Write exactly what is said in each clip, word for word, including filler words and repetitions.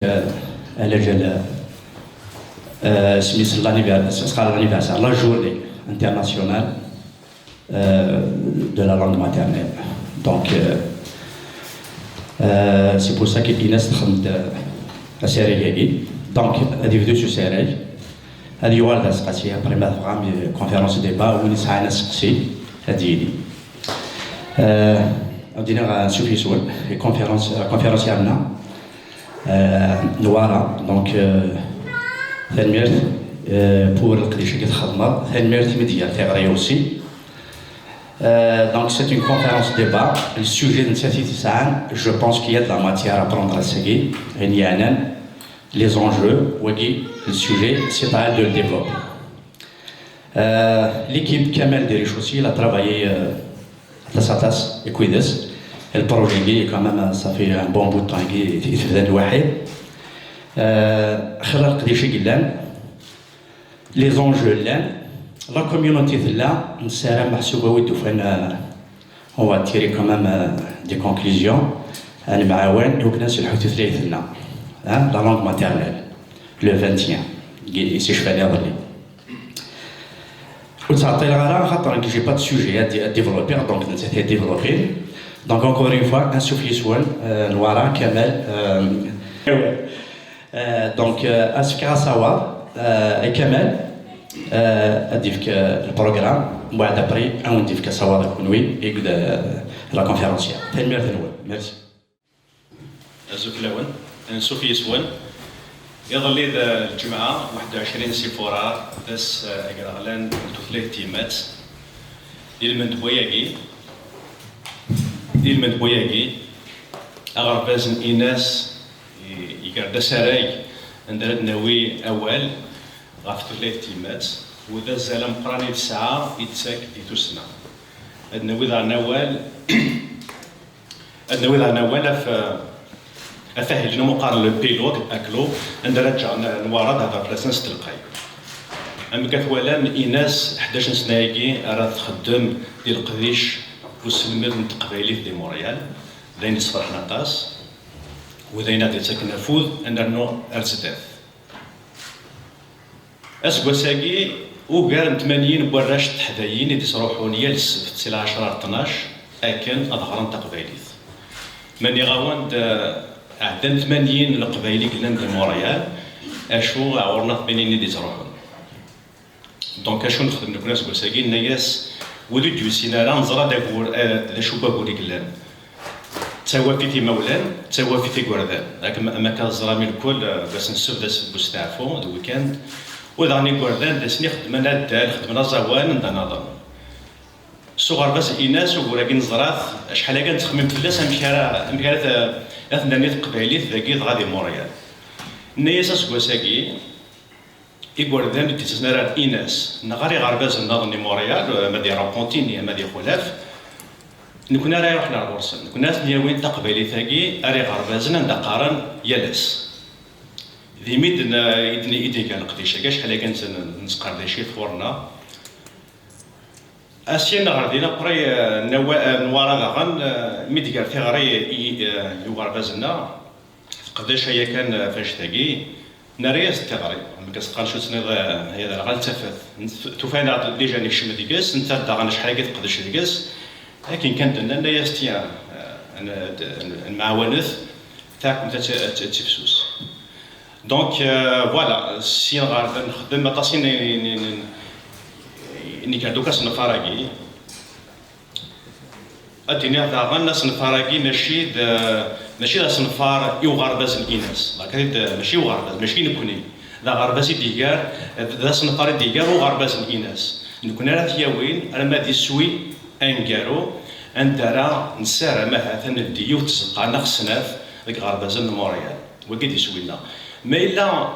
Euh, elle est, euh, euh, c'est l'anniversaire, ce sera l'anniversaire, la journée internationale, euh, de la langue maternelle. Donc, euh, euh, c'est pour ça que Inès est en train de, euh, asarag-agi. Donc, ad yebdu s usarag. Ad yuɣal d aseqsi, après ma tebɣam, conférence débat, win yesɛan aseqsi, ad d-yini. Euh, ad d-iniɣ, euh, ansuf yes-wen, i conférence, euh, conférencière-nneɣ. Euh, Nwara, donc, euh, tanemmirt, euh, pour leqdic-agi txedmeḍ, tanemmirt i mi d-tger tiɣri aussi. Euh, donc c'est une conférence débat, le sujet n tsatit sɛan, je pense qu'il y a de la matière à prendre ass-agi, ayen yeɛnan les enjeux, wagi, le sujet, c'est à elle de le développer. Euh, l'équipe Kamel Deriche aussi, il a travaillé, euh, aṭas aṭas akked-s. Le projet-agi, quand même, ça fait un bon bout de temps i tebda lwaḥid. Euh, xir leqdic i yellan, les enjeux llan, la communauté tella, nessaram meḥsub a wi d-ufan, euh, on va tirer quand même, euh, des conclusions, ad nemɛawan i wakken ad nselḥu tutlayt-nneɣ, hein, la langue maternelle, le vingt et un, i s-icfan iḍelli. Ur ttɛeṭṭileɣ ara, xaṭer nekk j'ai pas de sujet à dé-, à développer, donc nettat ad développer. Donc encore une fois, ansuf yes-wen, euh, Nwara, Kamel, euh, euh, donc, euh, ad s-fkeɣ asawaḍ, euh, i Kamel, euh, ad d-yefk, euh, le programme, mbeɛd après, ad wen-d-yefk asawaḍ i kenwi, i, euh, la conférencière. Tanemmirt-nwen. Merci. Azul fell-awen, ansuf yes-wen. Iḍelli d lǧemɛa, waḥed u ɛecrin si furar, d ass, eh, agraɣlan n tutlayt n tyemmat. Ilmend n wayagi, ilmend n wayagi, aɣerbaz n Inas i-, iger-d asarag anda ara d-nawi awal ɣef tutlayt n tyemmat, u d azal ameqqran i tesɛa i d-tettak di tussna. Ad nawi daɣen awal Ad nawi daɣen awal ɣef, ɣef ahil-nni umi qqaren le pilote, aklu, anda ara ǧǧeɣ N-, Nwara ad hder fell-asen s telqay. Amek ad twalam Inas ḥdac n sna-agi ara txeddem di leqdic uselmed n teqbaylit di Montréal, d ayen yessefraḥen aṭas, u d ayen ad d-yettaken afud ad nernu ar zdat. Aseggas-agi, ugar n tmanyin n warrac d teḥdayin i d-ittruḥun yal ssebt si lɛecṛa ar ṭnac akken ad ɣren taqbaylit. Ma nniɣ-awen-d, eh, ɛeddan tmanyin n Leqbayel i yellan di Montréal, acu ɣur-neɣ tmanyin i d-ittruḥun. Donc, acu nexdem nekkni aseggas-agi? Nenna-yas, wid ur d-yusin ara, neẓra d agur, eh, d acu n wagur i yellan. D tawafit imawlan, d tawafit igerdan. Akken ma, ma akka teẓram i lkul, eh, deg wass n ssebt, d ass n usteɛfu, d weekend. U daɣen igerdan, d ass-nni xeddmen addal, xeddmen aẓawan, anda naḍen. S uɣerbaz Inas, ugur-agi neẓra-t, acḥal akka nettxemmim fell-as, amek ara, amek ara t-, ara t-nerni teqbaylit dagi dɣa di Montréal. Nenna-yas aseggas-agi, igerdan ur d-yettasen ara ar Inas, neɣ ar iɣerbazen nniḍen i Montréal, ama di Repentigny, ama di Xulaf, nekkni ara iruḥen ar ɣur-sen. Nekkni ara ten-yawin taqbaylit-agi ar iɣerbazen anda qqaren yal ass. D imi i d-, i d-, i d-iga leqdic-agi, acḥal akka nett-, nettqerdec-it ɣur-neɣ. Asya neɣ ɣer din, après, eh, Nawa-, eh, Nwara daɣen, eh, mi d-ger tiɣri i, eh, i uɣerbaz-nneɣ, teqdec aya kan, eh, ɣef annect-agi, nerra-yas-d tiɣri. Amek as-qqaren cutniḍ, eh, aya d alɣal d tafat. Nef-, tufa-yaɣ-d déjà nekcem deg-s, nettat daɣen acḥal akka teqdec deg-s. Akken kan d-nenna, nenna-yas, tiens, eh, n-, n-, nemɛawanet, taɛkemt ad t-, ad t-, ad tifsus. Donc, euh, voilà, syin ɣer da nexdem aṭas i n-, n-, n-, n-, i n-, nekker-d akk asenfar-agi. Ad d-iniɣ daɣen asenfar-agi mačči d, mačči d asenfar i uɣerbaz n Inas. Berka-t-id, mačči i uɣerbaz, mačči i nekkni. D aɣerbaz i d-iger, d asenfar i d-iger uɣerbaz n Inas. Nekkni ara t-yawin arma d iswi aneggaru, anda ara nessaram ahat ad neldi yiwet tzeqqa neɣ snat deg iɣerbazen n Montréal. Wagi d iswi-nneɣ. Ma yella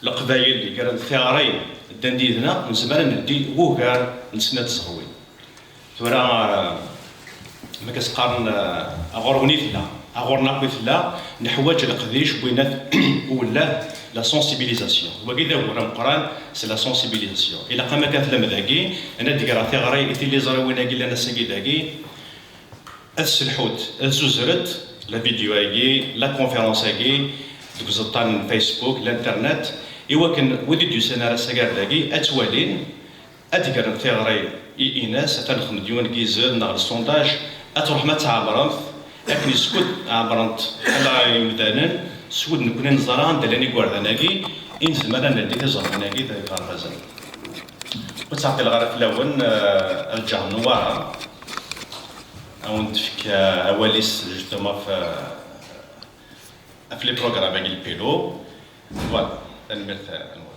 Leqbayel i yerran tiɣri ddan-d yid-neɣ, nezmer ad neldi ugar n snat tzeɣwin. Tura, eh, ma as-qqaren, eh, ɣur-wen i tella, ɣur-neɣ akk i tella, neḥwaǧ leqdic n winat uwelleh, la sensibilisation. Wagi d agur ameqqran, c'est la sensibilisation. Ilaq am akka tlam dagi, ad d-greɣ tiɣri i tiliẓriwin-agi llan ass-agi dagi, ad sselḥut, ad zuzrent la vidéo-agi, la conférence-agi, deg uẓeṭṭa n Facebook, l'internet, i wakken wid i d-yusan ar ass-agi ar dagi ad twalin, ad d-gren tiɣri i inas, atan nexdem-d yiwen n yized neɣ le sondage, ad truḥem ad tɛemmrem, akken iskud ɛemmrent ala imdanen, skud nekkni neẓra anda llan igerdan-agi, i nezmer ad neldi tiẓerfin-agi deg iɣerbazen. Ur ttɛeṭṭileɣ ara fell-awen, eh, ad ǧǧeɣ Newwara ad wen-d-tefk, eh, awal-is justement f, f les programmes-agi, le PELO. Voilà, tanemmirt, eh,